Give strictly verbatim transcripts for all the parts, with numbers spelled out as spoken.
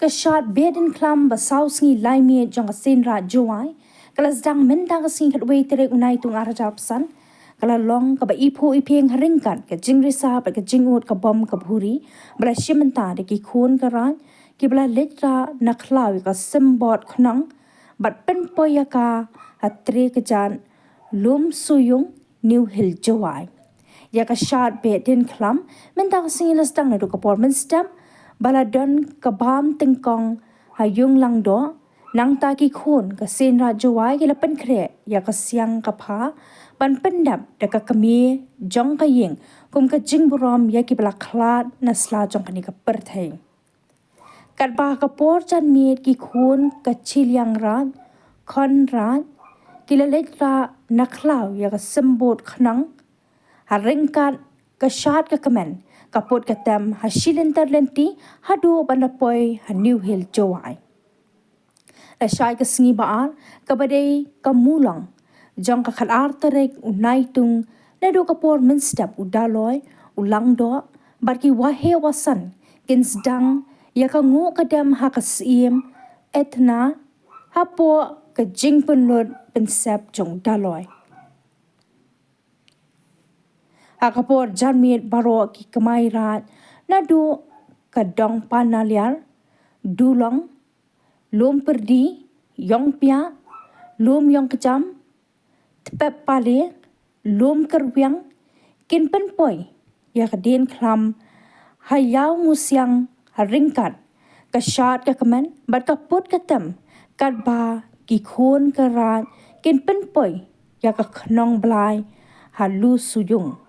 Ka shad Behdeiñkhlam ba saw sngi lai miet jong ka Seiñraij Jowai ka la sdang mynta ka sngi khatwei tarik u Naitung arhajar arphew san, ka la long kaba iphuh iphieng ha ryngkat ka jingrisa bad ka jingud ka bom ka bhuri ba la shim bynta da ki khun ka raij kiba la leit rah na khlaw ïa ka symbud khnong bad pynpoi ïa ka ha tre kjat Lumsoyung, New Hill, Jowai. Ïa ka shad Behdeiñkhlam mynta ka sngi la sdang naduh ka por mynstep ba la don ka bam tyngkong ha Ïung Langdoh. Nangta ki khun ka Seiñraij Jowai ki la pynkhreh ïa ka siang ka pha ban pyndep da ka kmie jong ka ïing kum ka jingburom ïa kiba la khlad na sla jong kane ka pyrthei. Katba ha ka por janmiet ki khun ka Chilliangraij Khonraij ki la leit rah na khlaw ïa ka symbud khnong ha ryngkat ka shad ka kmen, ka put ka tem ha shi lynter lynti haduh ban da poi ha New Hill, Jowai. La shai ka sngi ba ar kaba dei ka Mulong jong ka khatar tarik u Naitung naduh ka por mynstep u Daloi, u Langdoh bad ki waheh wasan kin sdang ïa ka nguh ka dem ha ka Syiem Etna hapoh ka jingpynlut pynsep jong u Daloi. Ha ka por janmiet baroh ki kmai raij naduh ka Dong Panaliar, Dulong, Lum Pyrdi, Ïongpiah, Lum Ïongkjam, Tpep Pale, Lum Kyrwiang kin pynpoi ïa ka Deiñkhlam ha Ïawmusiang ha ryngkat ka shad ka kmen bad ka put ka tem, katba ki khun ka raij kin pynpoi ïa ka khnong blai ha Lumsoyung.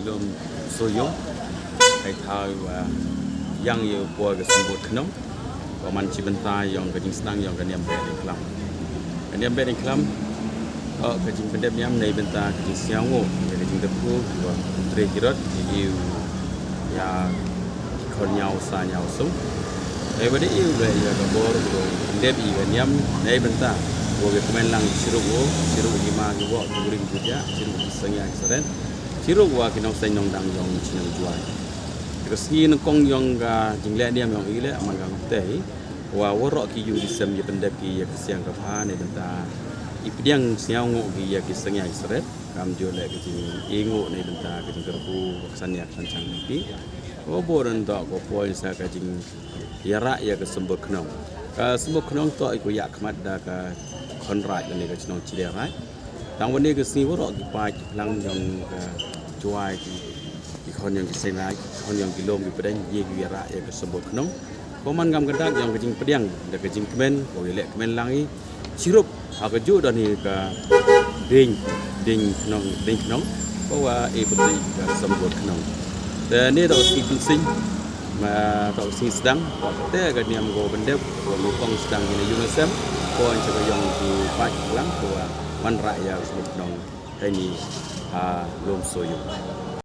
Lumsoyung, hei thaw, ah, ïang ïa u poi ka symbud khnong. Ka man shi bynta ïong ka jingsdang ïong ka niam Behdeiñkhlam. Ka niam Behdeiñkhlam, oh, ka jingpyndep niam neibynta ka jingsngewnguh ïa ka jingkyrkhu, ïa ka jingtrei jingtrei, ïa ki khon ñiaw sa ñiaw sung. Hei ba dei ïa u leh ïa ka bor u pyndep ïa ka niam neibynta u kmen lang shirup u, shirup u hima ki wok ki ring ki ja, shirup ki sangya ki saren, shirup wa ki nongseng nongdang ïong shnong Jowai. Ka sngi nyngkong ïong ka jingleh niam ïong i leh man ka ngam tei. Wa waroh ki ïung ki sem ïa pyndep ki ïa ki siang ka pha neibynta i pdiang sngewnguh ki ïa ki sangya ki saren. Kam ju leh ka jinginguh neibynta ka jingkyrkhu ka sania ka sanchang ki. Ko bor nto ko poi sa ka jingïarap ïa ka symbud khnong. Ka symbud khnong to i ko ïa khmat da ka khon raij ne ka chnong Chilliangraij. Tang wan ne ka sngi waroh ki paid ki phlang jong ka Jowai ki, ki khon ïong ki Seiñraij, ki khon ïong ki lum ki pdeng, ïa ki ïarap ïa ka symbud khnong. Ko man ngam ka dak ïong ka jingpdiang da ka jingkmen, ko ïa leh kmen lang i. Chirup ha ka ju da ni ka ding, ding khnong, ding khnong. Ko wa e pati ka symbud khnong. Te ne da u sngi pynsing, ma da u sngi sdang, te ka niam ko pyndep, ko nyngkong sdang ki ne ïung sem, ko an sa ka ïong ki paid lang, ko wa man rah ïa ka symbud khnong. Hei ni ha Lumsoyung.